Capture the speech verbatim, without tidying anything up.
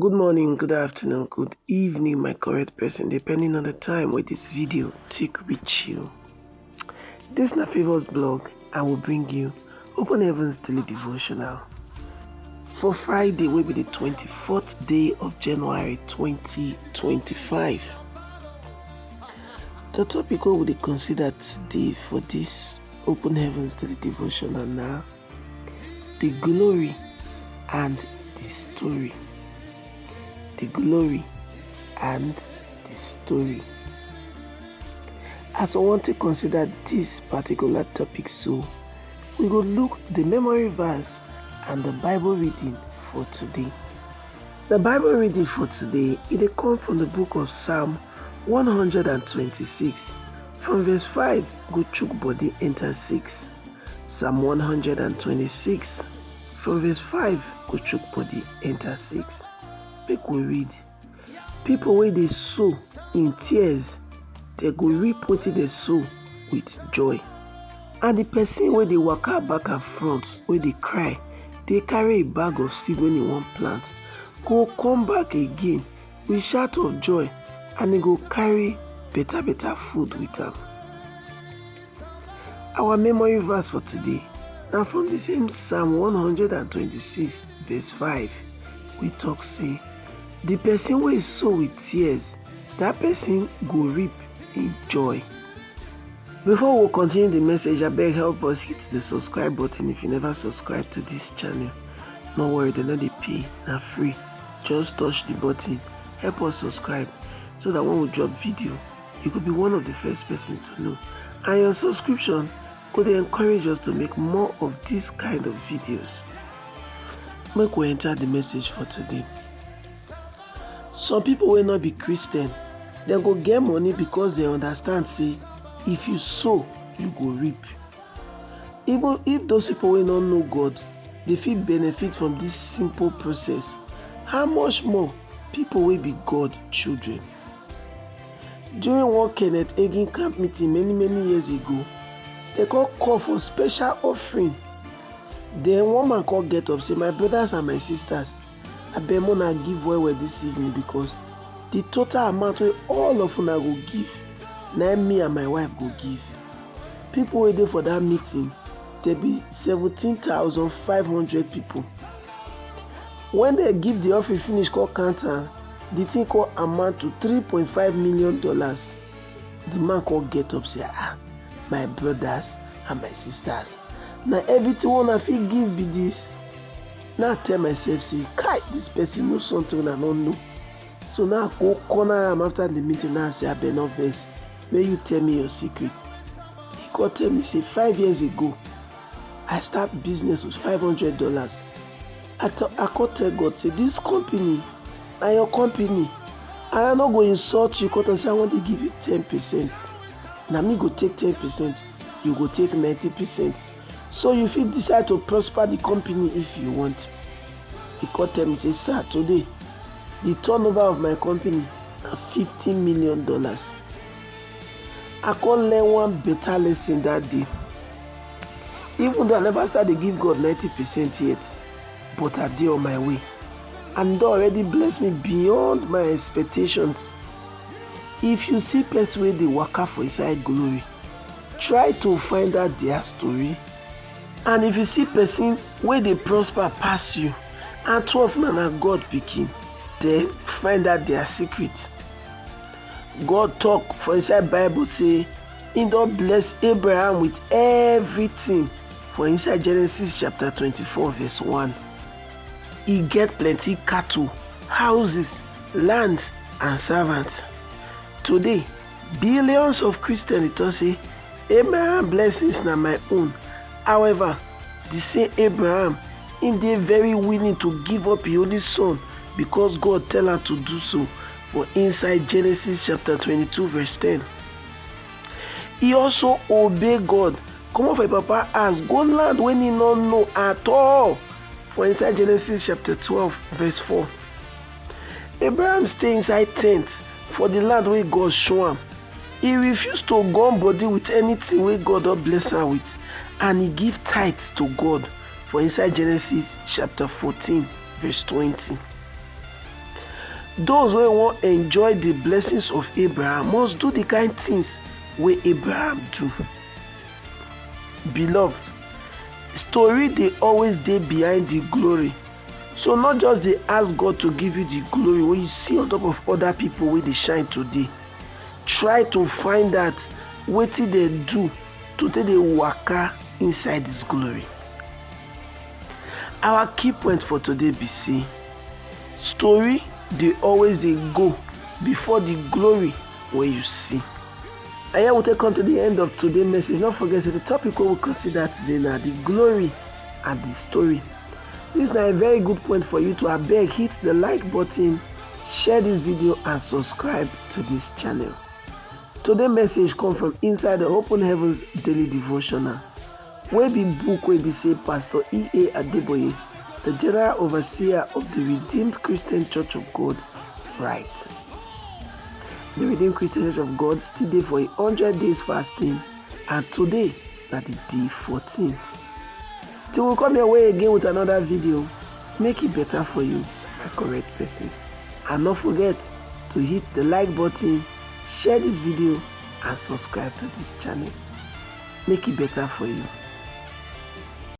Good morning, good afternoon, good evening, my correct person, depending on the time where this video take reach you. This na Favours blog. I will bring you Open Heavens Daily Devotional for Friday, will be the twenty-fourth day of January twenty twenty-five. The topic we will consider today for this Open Heavens Daily Devotional now: the glory and the story. The glory and the story. As we want to consider this particular topic, so we go look the memory verse and the Bible reading for today. The Bible reading for today, it dey come from the book of Psalm one hundred and twenty-six, from verse five go chook body enter six. Psalm one hundred and twenty-six, from verse five go chook body enter six. Make we read. People wey dey sow in tears, they go reap wetin they sow with joy. And the person wey dey waka back and front, wey dey cry, dey carry a bag of seed wey he wan plant, go come back again with shout of joy, and he go carry better better food with am. Our memory verse for today na from the same Psalm one hundred and twenty-six, verse five, wey talk say, "The person wey sow with tears, that person go reap in joy." Before we continue the message, abeg help us hit the subscribe button if you never subscribe to this channel. No worry, they no dey pay, na free. Just touch the button, help us subscribe, so that when we drop video, you could be one of the first person to know. And your subscription go dey encourage us to make more of this kind of videos. Make we enter the message for today. Some people wey no be Christian, dem go get money because dem understand say if you sow, you go reap. Even if those people wey no know God, they fit benefit from this simple process, how much more people wey be God children? During one Kenneth Hagin camp meeting many many years ago, they come call for special offering. Then one man come get up say, "My brothers and my sisters, abeg make una give well well this evening, because the total amount wey all of una go give, na im me and my wife go give." People wey dey for that meeting, they be seventeen thousand five hundred people. When they give the offering finish, come count am, the thing come amount to three point five million dollars. The man come get up say, "Ah, my brothers and my sisters, na everything wey una fit give be this." Now I tell myself say, "Kai, this person know something wey I no know." So now I go corner am after the meeting. Now I say, "Abeg, no vex, make you tell me your secret." He come tell me say, "Five years ago, I start business with five hundred dollars. I, t- I come tell God say, 'This company na your company, and I no go insult you, come talk say I wan dey give you ten percent. Na me go take ten percent, you go take ninety percent. So you fit decide to prosper the company if you want.'" He come tell me say, "Sir, today, the turnover of my company na fifty million dollars." I come learn one better lesson that day. Even though I never start dey give God ninety percent yet, but I dey on my way. And don already bless me beyond my expectations. If you see person wey dey waka for inside glory, try to find out their story. And if you see person wey dey prosper pass you, and two of una na God pikin, then find out their secret. God talk for inside Bible say he don bless Abraham with everything for inside Genesis chapter twenty-four, verse one. He get plenty cattle, houses, land, and servants. Today, billions of Christians dey talk say, "Abraham blessings na my own." However, the same Abraham, he dey very willing to give up his only son because God tell am to do so for inside Genesis chapter twenty-two, verse ten. He also obey God, comot for him papa house, go land wey he no know at all for inside Genesis chapter twelve, verse four. Abraham stay inside tent for the land wey God show am. He refuse to gum body with anything wey God don bless am with, and he give tithe to God for inside Genesis chapter fourteen, verse twenty. Those wey wan enjoy the blessings of Abraham must do the kind things wey Abraham do. Beloved, story dey always dey behind the glory. So no just dey ask God to give you the glory wey you see on top of other people wey dey shine today. Try to find out wetin dem do to take dey waka inside this glory. Our key point for today be say story dey always dey go before the glory wey you see. And here we take come to the end of today message. No forget say the topic wey we consider today na the glory and the story. This na a very good point for you to abeg hit the like button, share this video and subscribe to this channel. Today message come from inside the Open Heavens Daily Devotional, wey be book wey be say Pastor E A Adeboye, the General Overseer of the Redeemed Christian Church of God, write. The Redeemed Christian Church of God still dey for a hundred days fasting, and today na the day fourteen. Till we come your way again with another video, make e better for you, my correct person. And no forget to hit the like button, share this video and subscribe to this channel. Make e better for you.